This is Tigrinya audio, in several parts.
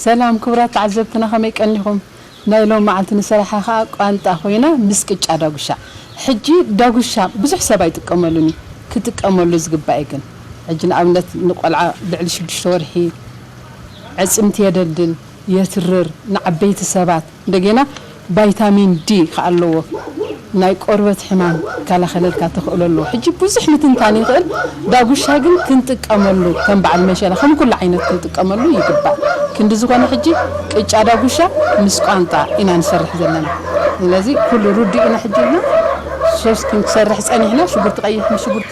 ሰላም ክቡራት ተዓዘብትና፣ ከመይ ቀኒኹም? ናይ ሎም መዓልቲ ንሰራሓ ኸኣ ቋንጣ ኮይና ምስ ቅጫ ዳጉሻ። ሕጂ ዳጉሻ ብዙሕ ሰብ ኣይጥቀመሉን እዩ፣ ክጥቀመሉ ዝግባእ እዩ ግን። ሕጂ ንኣብነት ንቆልዓ ልዕሊ ሽዱሽተ ወርሒ ዕጽምቲ የደልድል፣ የትርር፣ ንዓበይቲ ሰባት እንደገና ቫይታሚን ዲ ከኣ ኣለዎ። ናይ ቆርበት ሕማም ይከላኸለልካ ተኽእሎ ኣለዎ። ሕጂ ብዙሕ ምትንታን ይኽእል። ዳጉሻ ግን ክንጥቀመሉ ከም በዓል መሸላ ከም ኩሉ ዓይነት ክንጥቀመሉ ይግባእ። ክንዲ ዝኾነ ሕጂ ቅጫ ዳጉሻ ምስ ቋንጣ ኢና ንሰርሕ ዘለና። ስለዚ ኩሉ ርዱእ ኢና። ሕጂ ኢልና ሶስ ክንሰርሕ ጸኒሕና ሽጉርቲ ቀይሕ ምስ ሽጉርቲ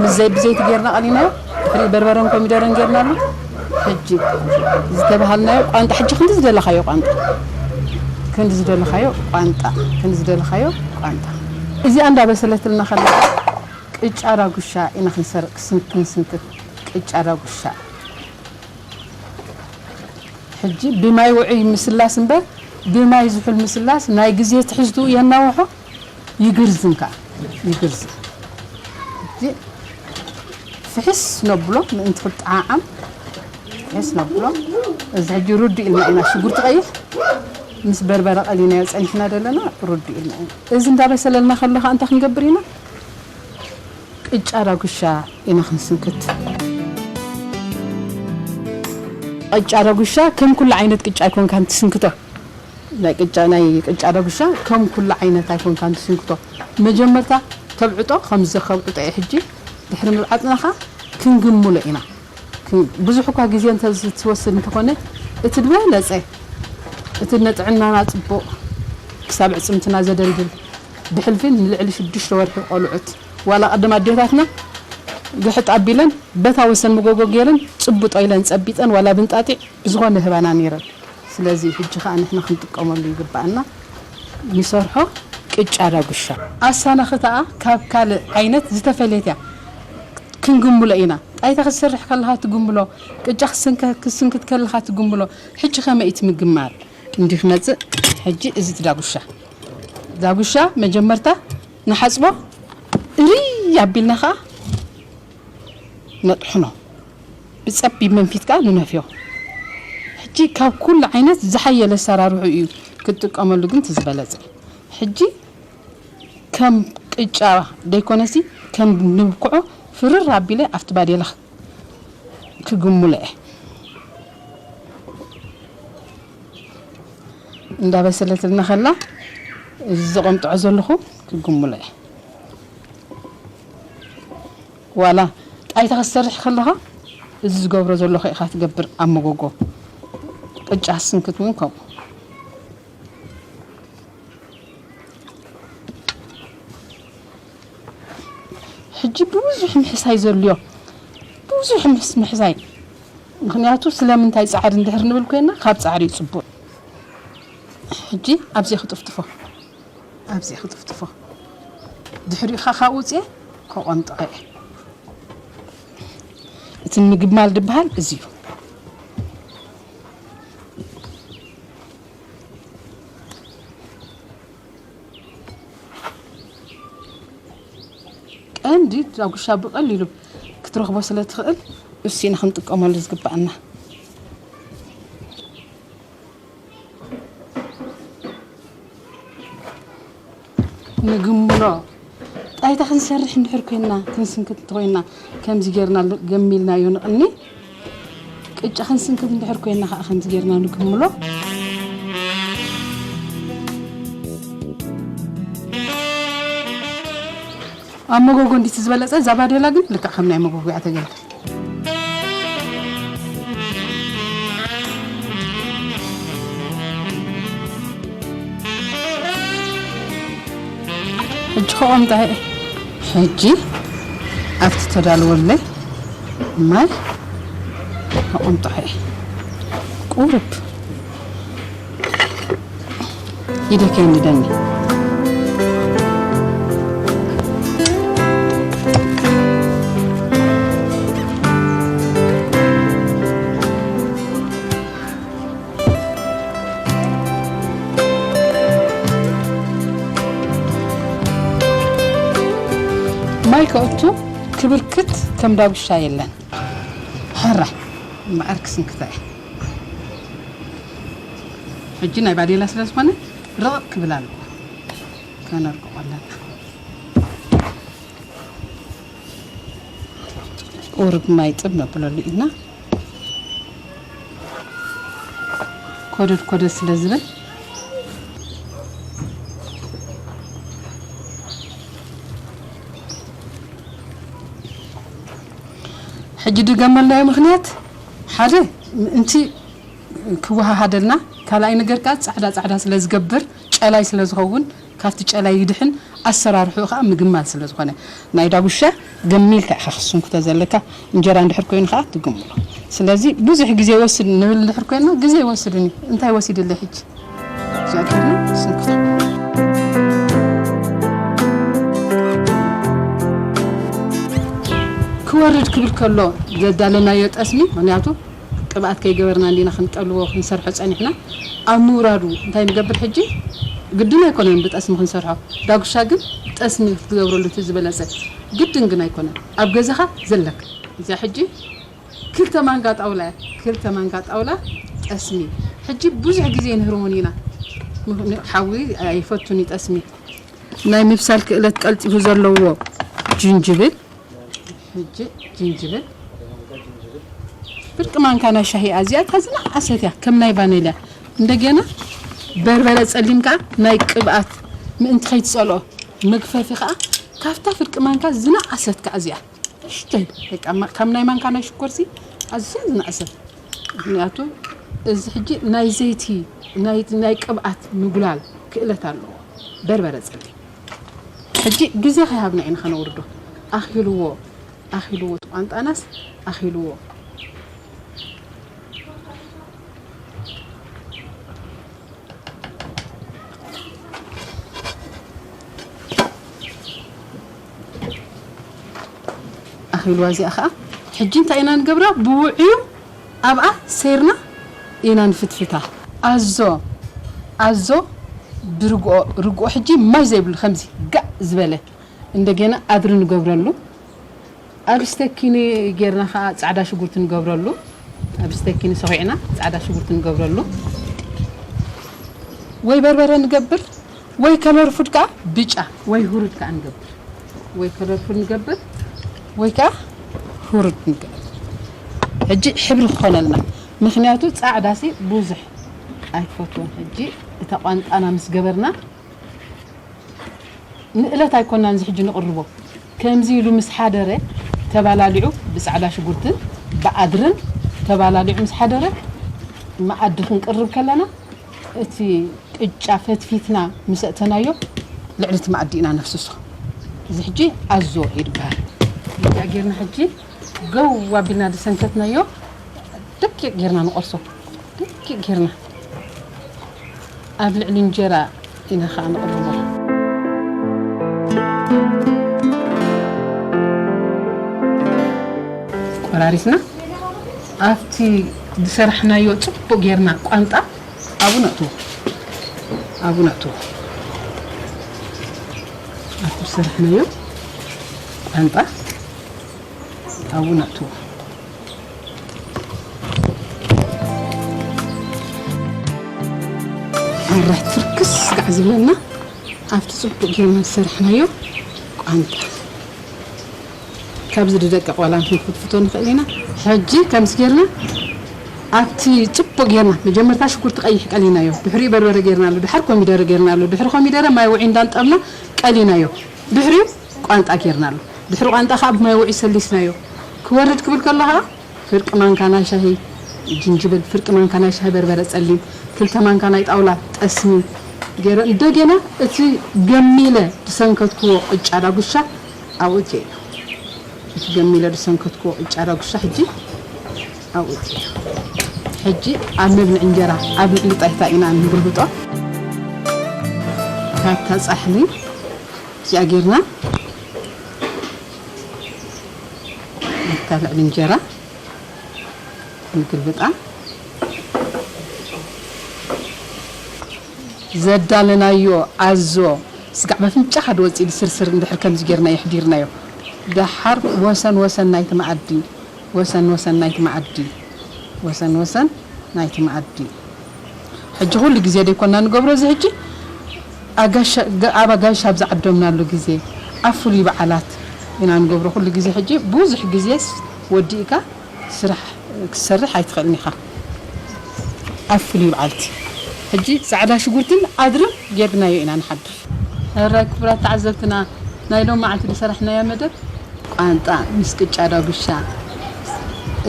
ምስ ዘይ ብዘይቲ ጌርና ቀሊናዮ። ድሕሪ በርበረን ኮሚደረን ጌርናሉ። ሕጂ ዝተባሃልናዮ ቋንጣ፣ ሕጂ ክንዲ ዝደለኻዮ ቋንጣ፣ ክንዲ ዝደለኻዮ ቋንጣ፣ ክንዲ ዝደለኻዮ ቋንጣ። እዚኣ እንዳበሰለትልና ከላ ቅጫ ዳጉሻ ኢና ክንሰር-፣ ክስን-፣ ክንስንክት። ቅጫ ዳጉሻ ሕጂ ብማይ ውዑይ ምስላስ እምበር ብማይ ዝሑል ምስላስ ናይ ግዜ ትሕዝትኡ የናውሖ። ይግርዝን ከኣ ይግርዝን። እዚ ፍሕስ ነብሎ ምእንቲ ክጠዓዓም ፍሕስ ነብሎ። እዚ ሕጂ ርዱእ ኢልና ኢና ሽጉርቲ ቀይሕ ምስ በርበረ ቀሊናዮ ጸኒሕና ዘለና ርዱእ ኢልና ኢና። እዚ እንዳበሰለልና ከሎ ከኣ እንታይ ክንገብር ኢና? ቅጫ ዳጉሻ ኢና ክንስንክት። ቅጫ ዳጉሻ ከም ኩሉ ዓይነት ቅጫ ኣይኮንካን ትስንክቶ። ናይ ቅጫ፣ ናይ ቅጫ ዳጉሻ ከም ኩሉ ዓይነት ኣይኮንካን ትስንክቶ። መጀመርታ ተብዕጦ፣ ከምዚ ከም ጥጥዒ ሕጂ ድሕሪ ምብዓጥና ኸኣ ክንግምሎ ኢና። ክን-፣ ብዙሕ እኳ ግዜ እንተ ዝትወስድ እንተኾነ፣ እቲ ዝበለጸ፣ እቲ ንጥዕናና ጽቡቕ፣ ክሳብ ዕጽምትና ዘደልድል፣ ብሕልፊ ንልዕሊ ሽዱሽተ ወርሒ ቆልዑት፣ ዋላ ቀደም ኣዴታትና ግሕጥ ኣቢለን፣ በታ ወሰን መጎጎ ገይረን፣ ጽቡጦ ኢለን ጸቢጠን፣ ዋላ ብንጣጢዕ ብዝኾነ ህባና ነይረን። ስለዚ ሕጂ ኸኣ ንሕና ክንጥቀመሉ ይግብኣና። ንሰርሖ ቅጫ ዳጉሻ። ኣሳናኽታኣ ካብ ካልእ ዓይነት ዝተፈለየት እያ። ክንግምሎ ኢና። ጣይታ ክትሰርሕ ከለኻ ትግምሎ፣ ቅጫ ክትስንከ-፣ ክትስንክት ከለኻ ትግምሎ። ሕጂ ከመይ እዩ እቲ ምግማል? እንዲህ ክመጽእ፣ ሕጂ እዚ እቲ ዳጉሻ። ዳጉሻ መጀመርታ ንሓጽቦ፣ እርይ ኣቢልና ኸኣ ነጥሕኖ። ብጸቢብ መንፊት ከኣ ንነፍዮ። ሕጂ ካብ ኩሉ ዓይነት ዝሓየለ ኣሰራርሑ እዩ ክትጥቀመሉ ግን እቲ ዝበለጸ። ሕጂ ከም ቅጫ ደይኮነሲ ከም ንብክዖ ፍርር ኣቢለ ኣብቲ ባዴላ ክግምሎ እየ። እንዳበሰለትልና ከላ እዚ ዘቐምጥዖ ዘለኹ ክግምሎ እየ። ዋላ ጣይታ ክትሰርሕ ከለኻ እዚ ዝገብሮ ዘለኹ ኢኻ ትገብር ኣብ መጎጎ። ቅጫ ስንክት እውን ከምኡ። ሕጂ ብብዙሕ ምሕሳይ ዘልዮ፣ ብብዙሕ ምስ-፣ ምሕሳይ። ምኽንያቱ ስለምንታይ ጻዕሪ እንድሕር ንብል ኮይና፣ ካብ ጻዕሪ እዩ ጽቡቕ። ሕጂ ኣብዚ ክጥፍጥፎ፣ ኣብዚ ክጥፍጥፎ። ድሕሪኡ ኸኣ ካብኡ ውጽኤ ከቐምጥዖ እየ። እቲ ምግማል ድበሃል እዚ እዩ። ቀንዲ ዳጉሻ ብቐሊሉ ክትረኽቦ ስለ ትኽእል፣ እሱ ኢና ክንጥቀመሉ ዝግብኣና። ንግምሎ። ጣይታ ክንሰርሕ እንድሕር ኮይንና፣ ክንስንክት እንተኾይንና፣ ከምዚ ጌርና ል-፣ ገሚልናዮ ንቕኒ። ቅጫ ክንስንክት እንድሕር ኮይንና ኸዓ ከምዚ ጌርና ንግምሎ። ኣብ መጎጎ እንዲቲ ዝበለጸ፣ እዛ ባዴላ ግን ልክዕ ከም ናይ መጎጎ እያ ተገልግል። ሕጂ ከቐምጣ እየ። ሕጂ ኣብቲ ተዳለወለይ ማይ ከቐምጣ እየ። ቁሩብ ኢደይ ከየንድደኒ። ማይ ከእቱ ክብርክት ከም ዳጉሻ የለን። ሕራይ እምበኣር ክስንክታ እየ። ሕጂ ናይ ባዴላ ስለ ዝኾነ ርቕቕ ክብል ኣለዎ። ከነርቅቆ ኣለና። ቁሩብ ማይ ጥብ ነብለሉ ኢና። ኮደድ ኮደድ ስለ ዝብል ሕጂ ድገመልናዮ ምኽንያት ሓደ ምእንቲ ክወሃሃደልና፣ ካልኣይ ነገር ከኣ ጻዕዳ ጻዕዳ ስለ ዝገብር፣ ጨላይ ስለ ዝኸውን፣ ካብቲ ጨላይ ይድሕን፣ ኣሰራርሕኡ ከኣ ምግማል ስለ ዝኾነ። ናይ ዳጉሻ ገሚልካ ኢኻ ክስንክቶ ዘለካ፣ እንጀራ እንድሕር ኮይኑ ከኣ ትግምሎ። ስለዚ ብዙሕ ግዜ ይወስድ ንብል እንድሕር ኮይና፣ ግዜ ይወስድን እዩ። እንታይ ወሲድለይ ሕጂ? እዚኣ ጌርና ንስንክቶ። ክወርድ ክብል ከሎ ዘዳለናዮ ጠስሚ፣ ምኽንያቱ ቅብኣት ከይገበርና እንዲና ክንጠልቦ ክንሰርሖ ጸኒሕና። ኣብ ምውራዱ እንታይ ንገብር ሕጂ? ግድን ኣይኮነን ብጠስሚ ክንሰርሖ። ዳጉሻ ግን ጠስሚ ክትገብረሉ እቲ ዝበለጸ። ግድን ግን ኣይኮነን። ኣብ ገዛኻ ዘለካ። እዚኣ ሕጂ ክልተ ማንካ ጣውላ እያ። ክልተ ማንካ ጣውላ ጠስሚ። ሕጂ ብዙሕ ግዜ ንህርሞን ኢና። ምኽ-፣ ሓዊ ኣይፈቱን እዩ ጠስሚ። ናይ ምብሳል ክእለት ቀልጢፉ ዘለዎ ጅንጅብል። ሕጂ ጅንጅብል። ፍርቂ ማንካ ናይ ሻሂ እያ። እዚኣ እታ ዝነኣሰት እያ፣ ከም ናይ ቫኒልያ። እንደገና በርበረ ጸሊም ከኣ ናይ ቅብኣት ምእንቲ ከይትጸልኦ መግፈፊ ከኣ ካብታ ፍርቂ ማንካ ዝነኣሰት ከኣ እዚኣ። ንእሽተይ፣ በቃ፣ ማ-፣ ካብ ናይ ማንካ ናይ ሽኮርሲ ኣዝያ ዝነኣሰት። ምኽንያቱ እዚ ሕጂ ናይ ዘይቲ፣ ናይ፣ ናይ ቅብኣት ምጉላል ክእለት ኣለዎ። በርበረ ጸሊም። ሕጂ ግዜ ከይሃብና ኢና ከነውርዶ። ኣኺልዎ፣ ኣኺልዎ፣ እቲ ቋንጣናስ ኣኺልዎ። ኣኺልዋ እዚኣ ኸዓ። ሕጂ እንታይ ኢና ንገብራ? ብውዕዩ ኣብኣ ሰይርና ኢና ንፍትፍታ። ኣዞ፣ ኣዞ ብርግኦ፣ ርግኦ ሕጂ ማይ ዘይብሉ ከምዚ ጋእ ዝበለ እንደገና ኣድሪ ንገብረሉ። ኣብ ስተኪኒ ጌርና ኸዓ ጻዕዳ ሽጉርቲ ንገብረሉ። ኣብ ስተኪኒ ሰኺዕና ጻዕዳ ሽጉርቲ ንገብረሉ። ወይ በርበረ ንገብር፣ ወይ ከለር ፉድ ከኣ ብጫ ወይ ሁሩድ ከኣ ንገብር። ወይ ከለር ፉድ ንገብር፣ ወይ ከኣ ሁሩድ ንገብር። ሕጂ ሕብሪ ክኾነልና። ምኽንያቱ ጻዕዳሲ ብዙሕ ኣይፈትዎን። ሕጂ እታ ቋንጣና ምስ ገበርና ንእለት ኣይኮናን እዚ ሕጂ ንቕርቦ። ከምዚ ኢሉ ምስ ሓደረ ተባላሊዑ ብጻዕዳ ሽጉርትን ብኣድርን ተባላሊዑ ምስ ሓደረ መኣዲ ክንቅርብ ከለና እቲ ቅጫ ፈትፊትና ምስ ኣእተናዮ ልዕሊ እቲ መኣዲ ኢና ነፍስሶ። እዚ ሕጂ ኣዞ ይበሃል። እዚኣ ጌርና ሕጂ ገው ኣቢልና ዝሰንከትናዮ ደቂቕ ጌርና ንቖርሶ። ደቂቕ ጌርና ኣብ ልዕሊ እንጀራ ኢና ኸዓ ንቕርቦ። ቆራሪስና ኣብቲ ዝሰራሕናዮ ጽቡቕ ጌርና ቋንጣ ኣብኡ ነእትዎ። ኣብኡ ነእትዎ። ኣብቲ ዝሰራሕናዮ ቋንጣ ኣብኡ ነእትዎ። ኣራሕ ትርክስ ከዓ ዝብለና ኣብቲ ጽቡቕ ጌርና ዝሰራሕናዮ ቋንጣ። ካብዚ ዝደቀቕ ዋላ ክንፍትፍቶ ንኽእል ኢና። ሕጂ ከምዚ ጌርና ኣብቲ ጽቡቕ ጌርና መጀመርታ ሽጉርቲ ቀይሕ ቀሊናዮ፣ ድሕሪኡ በርበረ ጌርናሉ፣ ድሓር ኮሚደረ ጌርናሉ፣ ድሕሪ ኮሚደረ ማይ ውዒ እንዳንጠብና ቀሊናዮ። ድሕሪኡ ቋንጣ ጌርናሉ። ድሕሪ ቋንጣ ከኣ ብማይ ውዒ ሰሊስናዮ። ክወርድ ክብል ከሎ ከኣ ፍርቂ ማንካ ናይ ሻሂ ጅንጅብል፣ ፍርቂ ማንካ ናይ ሻሂ በርበረ ጸሊም፣ ክልተ ማንካ ናይ ጣውላ ጠስሚ ገይረ፣ እንደገና እቲ ገሚለ ዝሰንከትክዎ ቅጫ ዳጉሻ ኣብኡ እትየዮ። እቲ ገሚለ ዝሰንከትክዎ ቅጫ ዳጉሻ ሕጂ ኣብኡ እትየዮ። ሕጂ ኣብ መብልዒ እንጀራ ኣብ ልዕሊ ጣይታ ኢና ንግልብጦ። ካብታ ጻሕሊ እዚኣ ጌርና ኣብታ ልዕሊ እንጀራ ንግልብጣ። ዘዳለናዮ ኣዞ ስጋዕ በፍንጫኻ ድወፅእ ኢሉ ስርስር እንድሕር ከምዚ ጌርና የሕዲርናዮ። ደሓር ወሰን ወሰን ናይቲ መኣዲ፣ ወሰን ወሰን ናይቲ መኣዲ፣ ወሰን ወሰን ናይቲ መኣዲ። ሕጂ ኩሉ ግዜ ደይኮና ንገብሮ፣ እዚ ሕጂ ኣጋሻ- ገ- ኣብ ኣጋይሽ ኣብ ዝዓደምናሉ ግዜ፣ ኣብ ፍሉይ በዓላት ኢና ንገብሮ። ኩሉ ግዜ ሕጂ ብዙሕ ግዜስ ወዲእካ ስራሕ ክትሰርሕ ኣይትኽእልን ኢኻ። ኣብ ፍሉይ በዓልቲ ሕጂ ጻዕዳ ሽጉርትን ኣድርን ጌርናዮ ኢና ንሓድር። ሕራይ ክቡራት ተዓዘብትና፣ ናይ ሎም መዓልቲ ዝሰራሕናዮ መደብ ቋንጣ ምስ ቅጫ ዳጉሻ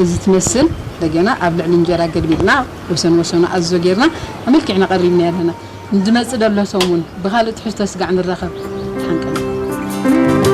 እዚ ትመስል፣ እንደገና ኣብ ልዕሊ እንጀራ ገልቢጥና ወሰን ወሰኑ ኣዞ ጌርና ኣመልኪዕና ቀሪብና ኣለና። ንዝመጽእ ደሎ ሰሙን ብኻልእ ትሕዝቶ ስጋዕ ንራኸብ። ተሓንቀና።